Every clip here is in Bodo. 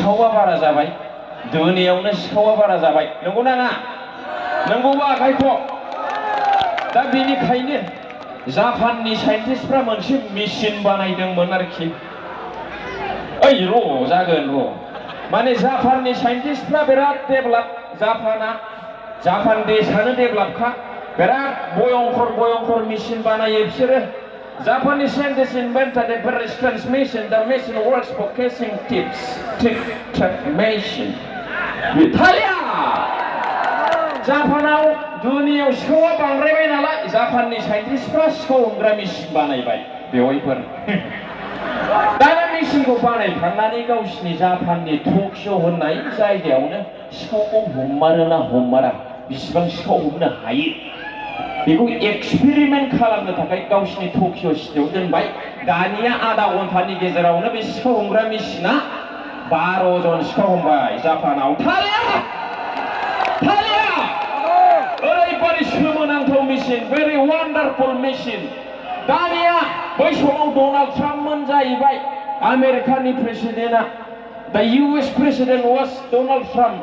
सिखावा बारा जाबाय दुनियावनो सिखावा बारा जाबाय नंगौ ना नङा नंगौबा आखाइख' दा बेनिखायनो जापाननि साइन्टिस्टफ्रा मोनसे मेचिन बानायदोंमोन आरोखि ओइ र' जागोन र' माने जापाननि साइन्टिस्टफ्रा बिराद डेभेलप जापान देशानो डेभेलपखा बिराद भयंकर मेचिन बानायो बिसोरो Japanese scientists invented a very strange machine. The machine works for catching tips. Tick-tack machine. Italia! जापानाव दुनियाव सिखावा बांद्रायबाय नालाय जापाननि साइन्टिस्टफ्रा सिखाव हमग्रा मेचिन बानायबाय बेवहायफोर दाना मेचिनखौ बानायखांनानै गावसिनि जापाननि टकिय' होननाय जायगायावनो सिखावखौ हमारोना हमारा बिसिबां सिखाव हमनो हायो बेखौ एक्सपेरिमेन्ट खालामनो थाखाय गावसिनि टकिय' सिटियाव दोनबाय दानिया आधा घन्टानि गेजेरावनो बे सिखाव हमग्रा मेचिना 12 जन सिखाव हमबाय जापानाव थालिया ओरैबादि सोमोनांथाव मेचिन भेरि वान्डारफुल मेचिन दानिया बै समाव डनाल्ड ट्राम्पमोन जाहैबाय आमेरिकानि प्रेसिडेन्टआ दा US president was Donald Trump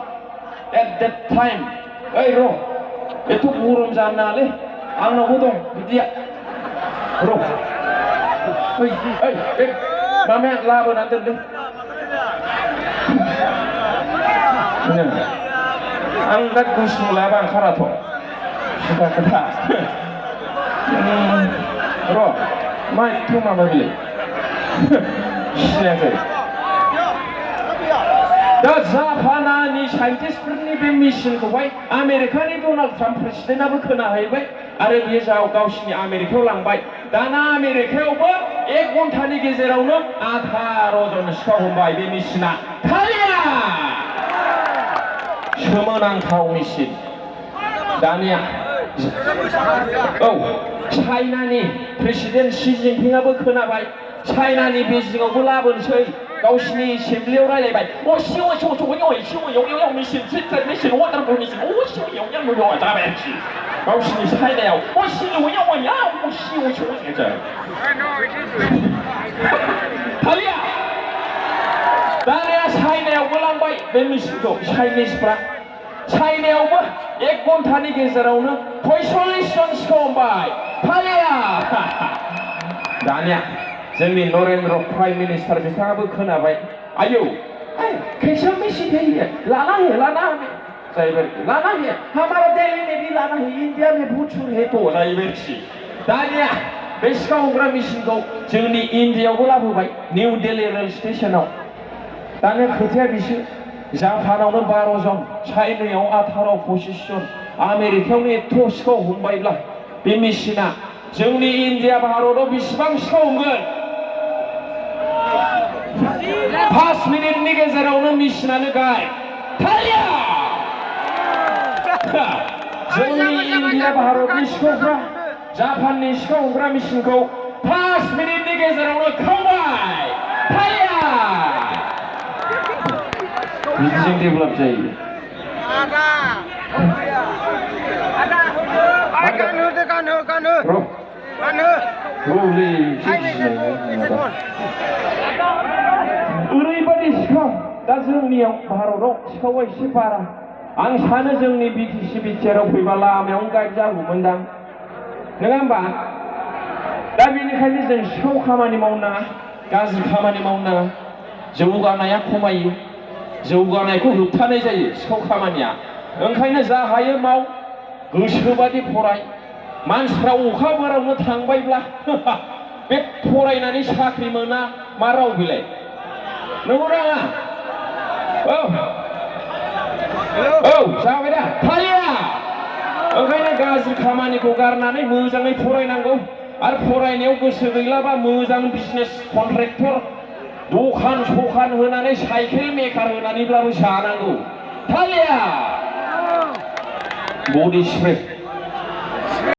at that time ओइ र' एथ' गरम जानो नाङालै आंनावबो दं बिदिया र' ओइ मामाया लाबोनानै दोनदों आं दा गुसु लायाबा ओंखाराथ' सिदा खोथा र' मा एथ' माबा बिलाय सिनायाखै दा जापाननि साइन्टिस्टफोरनि बे मेचिनखौहाय आमेरिकानि डनाल्ड ट्राम्प प्रेसिडेन्टआबो खोनाहैबाय आरो बियो गावसिनि आमेरिकायाव लांबाय दाना आमेरिकायावबो 1 घन्टानि गेजेरावनो 18 जन सिखाव हमबाय बे मेचिना थालिया सोमोनांथाव मेचिन दानिया औ चाइनानि प्रेसिडेन्ट शी जिनपिंआबो खोनाबाय चाइनानि बेजिंआवबो लाबोनोसै गावसिनि एसेम्ब्लियाव रायलायबाय मेचिन वाटारफुल मेचिन जाबाय आरोखि गावसिनि चाइनायाव थालिया दानिया चाइनायावबो लांबाय बे मेचिनखौ चाइनिसफ्रा चाइनायावबो 1 घन्टानि गेजेरावनो 45 जन सिखाव हमबाय थालिया दानिया जोंनि नरेन्द्र प्राइम मिनिस्टार बिथाङाबो खोनाबाय आयौ कैसा मेचिन है ये लाना है जाहैबाय लाना है हमारा दिल्ली में भी लाना है इंडिया में बहुत शुरू है तो जाहैबाय दानिया बे सिखाव हमग्रा मेचिनखौ जोंनि इन्डियायावबो लाबोबाय निउ दिल्ली रेल स्टेशनाव दानिया खोथाया बिसो जापानावनो 12 जन चाइनायाव 18-25 जन आमेरिकायावनो एथ' सिखाव हमबायब्ला बे मेचिना जोंनि इन्डिया भारताव बेसेबां सिखाव हमगोन 5 मिनिटनि गेजेरावनो मेचिनानो गायब थालिया जोंनि इन्डिया भारतनि सिखावफ्रा जापाननि सिखाव हमग्रा मेचिनखौ 5 मिनिटनि गेजेरावनो खावबाय थालिया बिदिजों डेभेलप जायो ओरैबादि सिखाव दा जोंनियाव भारताव सिखावा एसे बारा आं सानो जोंनि BTC बिटिआराव फैबा लामायावनो गाइड जागौमोनदां नङा होमबा दा बेनिखायनो जों सिखाव खामानि मावनो नाङा गाज्रि खामानि मावनो नाङा जौगानाया खमायो जौगानायखौ होबथानाय जायो सिखाव खामानिया ओंखायनो जा हायो माव गोसोबादि फराय मानसिफ्रा अखा बारावनो थांबायब्ला बे फरायनानै साख्रि मोना मा राव बिलाय नंगौ ना औ जाबाय दा थालिया ओंखायनो गाज्रि खामानिखौ गारनानै मोजाङै फरायनांगौ आरो फरायनायाव गोसो गैलाबा मोजां बिजनेस कन्ट्रेक्टर दखान सखान होनानै साइकेल मेकार होनानैब्लाबो जानांगौ थालिया बडि स्प्रे